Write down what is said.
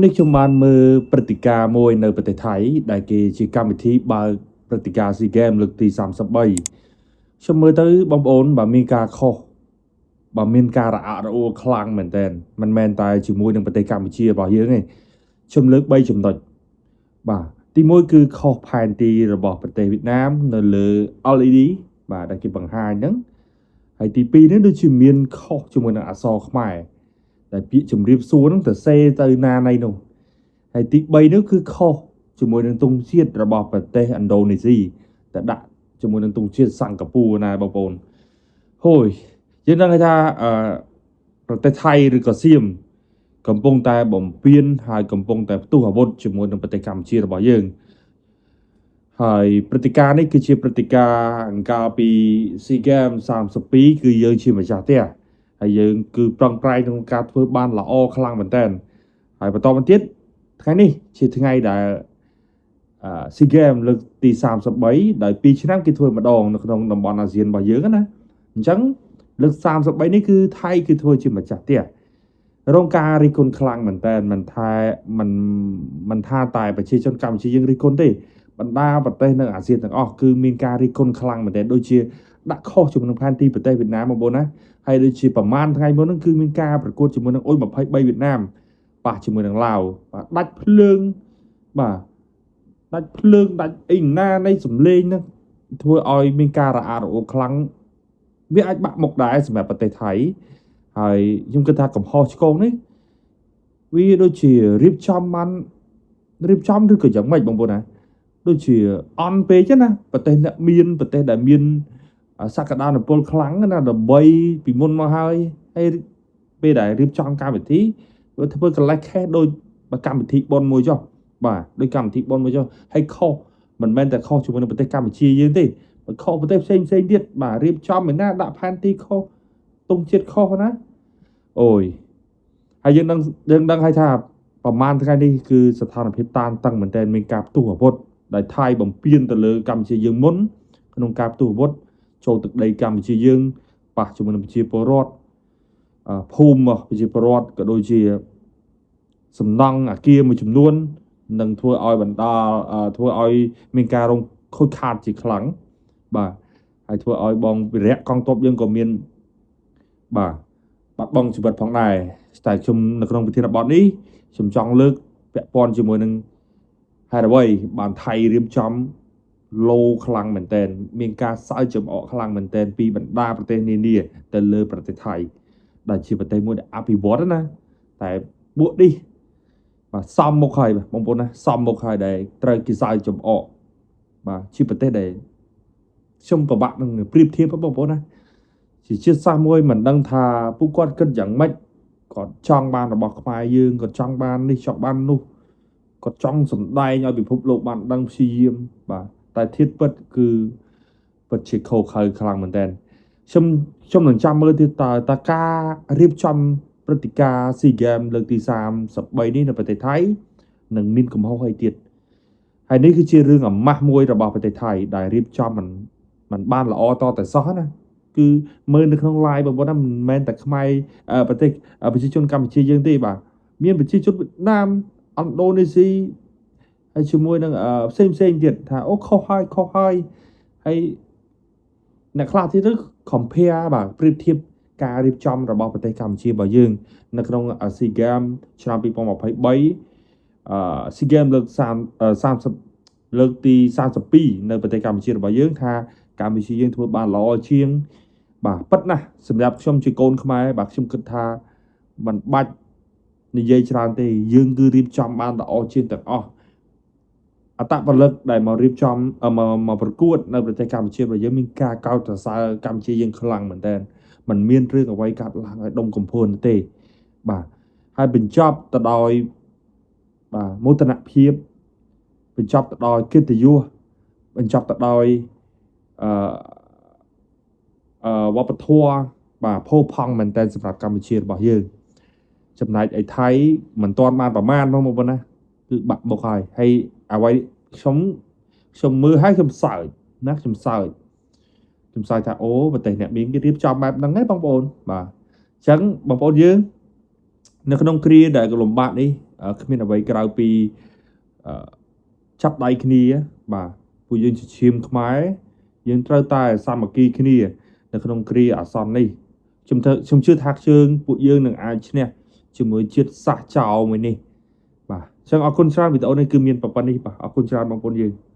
នេះខ្ញុំបានមើលព្រឹត្តិការណ៍មួយនៅប្រទេសថៃដែលគេជាកម្មវិធីបើកព្រឹត្តិការណ៍ SEA Games លើកទី33ខ្ញុំមើលទៅបងប្អូនបើមានការខុសបើមានការរអាក់រអួលខ្លាំងមែនទែនមិនមែនតែជាមួយនឹងប្រទេសកម្ពុជារបស់យើងទេខ្ញុំលើក3ចំណុចបាទទី1គឺខុសផែនទីរបស់ប្រទេសវៀតណាមនៅលើ LED បាទដែលគេបង្ហាញហ្នឹងហើយទី2នេះដូចជាមានខុសជាមួយនឹងអក្សរខ្មែរ តែពាក្យជំរាបសួរហ្នឹងទៅសេទៅណាណីនោះហើយទី3នោះគឺខុសជាមួយនឹងទង់ជាតិរបស់ប្រទេសឥណ្ឌូនេស៊ីតែដាក់ជាមួយនឹងទង់ជាតិសិង្ហបុរីណាបងប្អូនហូយយើងដឹងថាអឺប្រទេសថៃឬក៏សៀមកំពុងតែបំពេញហើយកំពុងតែផ្ទុះអាវុធជាមួយនឹងប្រទេសកម្ពុជារបស់យើងហើយព្រឹត្តិការណ៍នេះគឺជាព្រឹត្តិការណ៍អង្កាលពី SEA Games 32គឺយើងជាម្ចាស់ផ្ទះ ហើយយើងគឺប្រឹងប្រែងក្នុងការធ្វើបានល្អខ្លាំងមែនតើហើយបន្តមកទៀតថ្ងៃនេះជាថ្ងៃដែលអឺ SEA Games លើកទី33ដោយ2ឆ្នាំគេធ្វើម្ដងនៅក្នុងតំបន់អាស៊ានរបស់យើងណាអញ្ចឹងលើក33នេះគឺថៃគឺធ្វើជាម្ចាស់ផ្ទះរងការរិះគន់ខ្លាំងមែនតើមិនថាមិនមិនថាតែប្រជាជនកម្ពុជាយើងរិះគន់ទេបណ្ដាប្រទេសនៅអាស៊ានទាំងអស់គឺមានការរិះគន់ខ្លាំងមែនតើដូចជាដាក់ខុសជាមួយនឹងផែនទីប្រទេសវៀតណាមបងប្អូនណា ហើយដូចជាប្រហែលថ្ងៃមុនហ្នឹងគឺមានការប្រកួតជាមួយនឹងអ៊ុយ23វៀតណាមប៉ះជាមួយនឹងឡាវបាទដាច់ភ្លើងបាទដាច់ភ្លើងដាច់អីណានៃសំលេងហ្នឹងធ្វើឲ្យមានការរអាក់រអួលខ្លាំងវាអាចបាក់មុខដែរសម្រាប់ប្រទេសថៃហើយខ្ញុំគិតថាកំហុសឆ្គងនេះវាដូចជារៀបចំបានរៀបចំឬក៏យ៉ាងម៉េចបងប្អូនណាដូចជាអន់ពេកណាប្រទេសអ្នកមានប្រទេសដែលមាន សក្តានុពលខ្លាំងណាដើម្បីពីមុនមកហើយហើយពេលដែលរៀបចំកម្មវិធីវាធ្វើកន្លេះខេះដូចកម្មវិធីបុណ្យមួយចុះបាទដូចកម្មវិធីបុណ្យមួយចុះហើយខុសមិនមែនតែខុសជាមួយនឹងប្រទេសកម្ពុជាយើងទេបើខុសប្រទេសផ្សេងផ្សេងទៀតបាទរៀបចំឯណាដាក់ផែនទីខុសទង់ជាតិខុសណាអូយហើយយើងដឹងយើងដឹងហើយថាប្រហែលថ្ងៃនេះគឺស្ថានភាពតានតឹងមែនទែនមានការផ្ទុះអាវុធដែលថៃបំពេញទៅលើកម្ពុជាយើងមុនក្នុងការផ្ទុះអាវុធ ចូលទឹកដីកម្ពុជាយើងប៉ះជាមួយនឹងប្រជាពលរដ្ឋភូមិប្រជាពលរដ្ឋក៏ដូចជាសំណង់អាគារមួយចំនួននឹងធ្វើឲ្យបណ្ដាលធ្វើឲ្យមានការរងខូចខាតជាខ្លាំងបាទហើយធ្វើឲ្យបងវិរៈកងទ័ពយើងក៏មានបាទបាត់បង់ជីវិតផងដែរតែខ្ញុំនៅក្នុងពិធីបទនេះខ្ញុំចង់លើកពាក់ព័ន្ធជាមួយនឹងហេតុអ្វីបានថៃរៀបចំ លោខ្លាំងមែនទែនមានការសើចចំអកខ្លាំងមែនទែនពីបណ្ដាប្រទេសនានាទៅលើប្រទេសថៃដែលជាប្រទេសមួយដែលអភិវឌ្ឍណាតែពួកនេះបាទសំមុខហើយបងប្អូនណាសំមុខហើយដែលត្រូវគេសើចចំអកបាទជាប្រទេសដែលខ្ញុំពិបាកនឹងប្រៀបធៀបបងប្អូនណាជាជាតិសាសន៍មួយមិនដឹងថាពួកគាត់គិតយ៉ាងម៉េចគាត់ចង់បានរបស់ខ្មែរយើងគាត់ចង់បាននេះចង់បាននោះគាត់ចង់សម្ដែងឲ្យពិភពលោកបានដឹងព្យាយាមបាទតែធៀបពិតគឺពិតជាខូខើខ្លាំងមែនតើខ្ញុំខ្ញុំនឹងចាំមើលទៀតតើតើការរៀបចំព្រឹត្តិការណ៍ SEA Games លើកទី33នេះនៅប្រទេសថៃនឹងមានកំហុសអីទៀតហើយនេះគឺជារឿងអាម៉ាស់មួយរបស់ប្រទេសថៃដែលរៀបចំមិនមិនបានល្អតតែសោះណាគឺមើលនៅក្នុង live បងប្អូនណាមិនមែនតែខ្មែរប្រទេសប្រជាជនកម្ពុជាយើងទេបាទមានប្រជាជនវៀតណាមឥណ្ឌូនេស៊ីហើយជាមួយនឹងផ្សេងផ្សេងទៀតថាអូខុសហើយខុសហើយហើយអ្នកខ្លះទៀតទៅ compare បាទប្រៀបធៀបការរៀបចំរបស់ប្រទេសកម្ពុជារបស់យើងនៅក្នុង SEA Games ឆ្នាំ2023អឺ SEA Games លើក30 30លើកទី32នៅប្រទេសកម្ពុជារបស់យើងថាកម្ពុជាយើងធ្វើបានល្អជាងបាទពិតណាស់សម្រាប់ខ្ញុំជាកូនខ្មែរបាទខ្ញុំគិតថាមិនបាច់និយាយច្រើនទេយើងគឺរៀបចំបានល្អជាងទាំងអស់អត្តពលិកដែលមករៀបចំមកមកប្រកួតនៅប្រទេសកម្ពុជារបស់យើងមានការកោតសរសើរកម្ពុជាយើងខ្លាំងមែនតើมันមានរឿងអ្វីកាត់ឡើងឲ្យដុំកំភួនទេបាទហើយបញ្ចប់ទៅដោយបាទមោទនភាពបញ្ចប់ទៅដោយកិត្តិយសបញ្ចប់ទៅដោយអឺអឺវប្បធម៌បាទផូរផង់មែនតើសម្រាប់កម្ពុជារបស់យើងចំណែកឯថៃមិនទាន់បានប្រមាណផងបងប្អូនណាគឺបាក់បុកហើយហើយអ្វីខ្ញុំខ្ញុំមើលហើយខ្ញុំសើចណាខ្ញុំសើចខ្ញុំសើចថាអូប្រទេសអ្នកមានគេរៀបចំបែបហ្នឹងឯងបងប្អូនបាទអញ្ចឹងបងប្អូនយើងនៅក្នុងគ្រាដែលលំបាកនេះ គ្មានអ្វីក្រៅពីអឺចាប់ដៃគ្នាបាទពួកយើងជាឈាមខ្មែរយើងត្រូវតែសាមគ្គីគ្នានៅក្នុងគ្រាអាសន្ននេះខ្ញុំធ្វើខ្ញុំជឿថាជើងពួកយើងនឹងអាចឈ្នះជាមួយជាតិសាសន៍ចោលមួយនេះបាទអញ្ចឹងអរគុណច្រើនវីដេអូនេះគឺមានប៉ុណ្ណេះបាទអរគុណច្រើនបងប្អូនយើង។